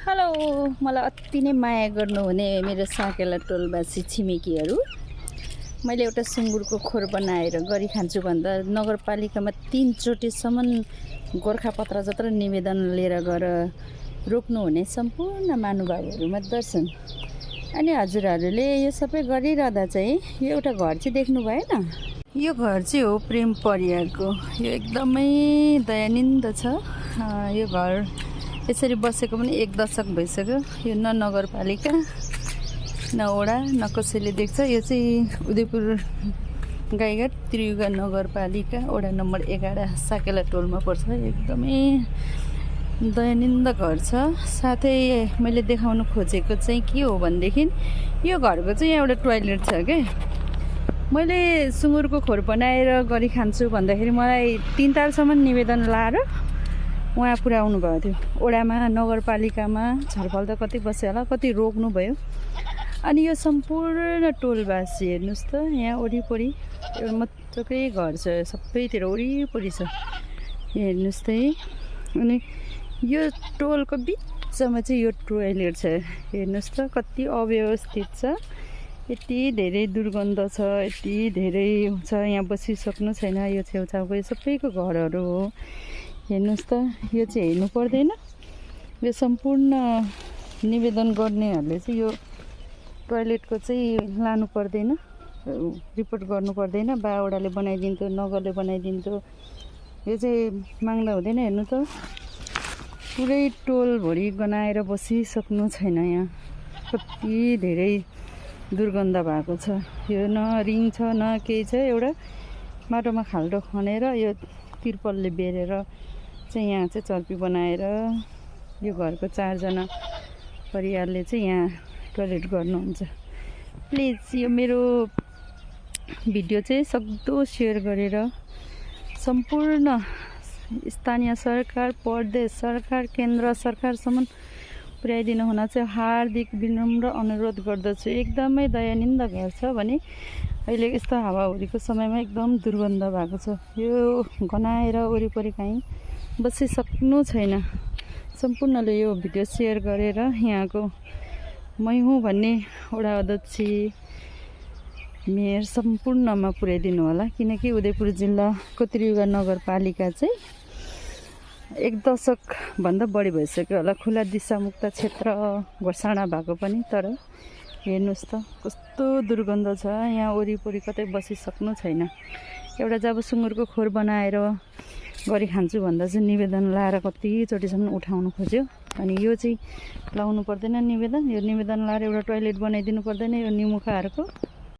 Hello, मलाई अति नै माया गर्नुहुने मेरो साकेला टोलवासी छिमेकीहरू, मैले एउटा सुँगुरको खोर बनाएर गरी खान्छु भन्दा नगरपालिकामा 3 चोटिसम्म गोरखापत्र जत्र निवेदन लिएर गएर रोक्नुहुने सम्पूर्ण महानुभावहरूमा दर्शन। अनि हजुरहरूले यो सबै गरिरहँदा चाहिँ यो एउटा घर चाहिँ देख्नु भएन? यो घर चाहिँ हो प्रेम परियारको। यो एकदमै दयानिन्द छ। यो घर यसरी बसेको पनि 1 दशक भइसक्यो। यो न नगरपालिका न ओडा न कसैले देख्छ। यो चाहिँ उदयपुर गाईघाट त्रियुगा नगरपालिका ओडा नम्बर 11 साकेला टोलमा पर्छ। एकदमै दयानिन्द घर छ। साथै मैले देखाउन खोजेको चाहिँ के हो भनेदेखि यो घरको चाहिँ एउटा टोयलेट छ के। मैले सुँगुरको खोर बनाएर गरी खान्छु भन्दाखेरि मलाई 3 तालसम्म निवेदन लाएर उहाँ पुर्याउनु भएको थियो। ओडामा नगरपालिकामा छलफल त कति बस्यो होला, कति रोक्नु भयो। अनि यो सम्पूर्ण टोलवासी हेर्नुहोस् त, यहाँ वरिपरि एउटा मजाकै घर छ, सबैतिर वरिपरि छ, हेर्नुहोस् त है। अनि यो टोलको बिचमा चाहिँ यो टोयलेट छ, हेर्नुहोस् त कति अव्यवस्थित छ। यति धेरै दुर्गन्ध छ, यति धेरै छ, यहाँ बसिसक्नु छैन। यो छेउछाउको यो सबैको घरहरू हो, हेर्नुहोस् त। यो चाहिँ हेर्नु पर्दैन? यो सम्पूर्ण निवेदन गर्नेहरूले चाहिँ यो टोयलेटको चाहिँ लानु पर्दैन, रिपोर्ट गर्नु पर्दैन। बावडाले बनाइदिन्थ्यो, नगरले बनाइदिन्थ्यो। यो चाहिँ माग्दा हुँदैन। हेर्नु त, पुरै टोलभरि गनाएर बसिसक्नु छैन। यहाँ कति धेरै दुर्गन्ध भएको छ। यो न रिङ छ न केही छ। एउटा माटोमा खाल्डो खनेर यो तिर्पलले बेरेर चाहिँ यहाँ चाहिँ चर्पी बनाएर यो घरको 4 जना परिवारले चाहिँ यहाँ टोयलेट गर्नुहुन्छ। प्लिज यो मेरो भिडियो चाहिँ सक्दो सेयर गरेर सम्पूर्ण स्थानीय सरकार, प्रदेश सरकार, केन्द्र सरकारसम्म पुर्याइदिनु हुन चाहिँ हार्दिक विनम्र अनुरोध गर्दछु। एकदमै दयानिन्द घर छ भने अहिले यस्तो हावाहुरीको समयमा एकदम दुर्गन्ध भएको छ। यो गनाएर वरिपरि कहीँ बसिसक्नु छैन। सम्पूर्णले यो भिडियो सेयर गरेर यहाँको मै हुँ भन्ने वडा अध्यक्ष, मेयर सम्पूर्णमा पुर्याइदिनु होला। किनकि उदयपुर जिल्लाको त्रियुगा नगरपालिका चाहिँ 1 दशकभन्दा बढी भइसक्यो होला खुला दिशामुक्त क्षेत्र घोषणा भएको पनि। तर हेर्नुहोस् त कस्तो दुर्गन्ध छ। यहाँ वरिपरि कतै बसिसक्नु छैन। एउटा जब सुँगुरको खोर बनाएर गरी खान्छु भन्दा चाहिँ निवेदन लाएर कतिचोटिसम्म उठाउनु खोज्यो। अनि यो चाहिँ लाउनु पर्दैन निवेदन। यो निवेदन लाएर एउटा टोयलेट बनाइदिनु पर्दैन यो निमुखाहरूको।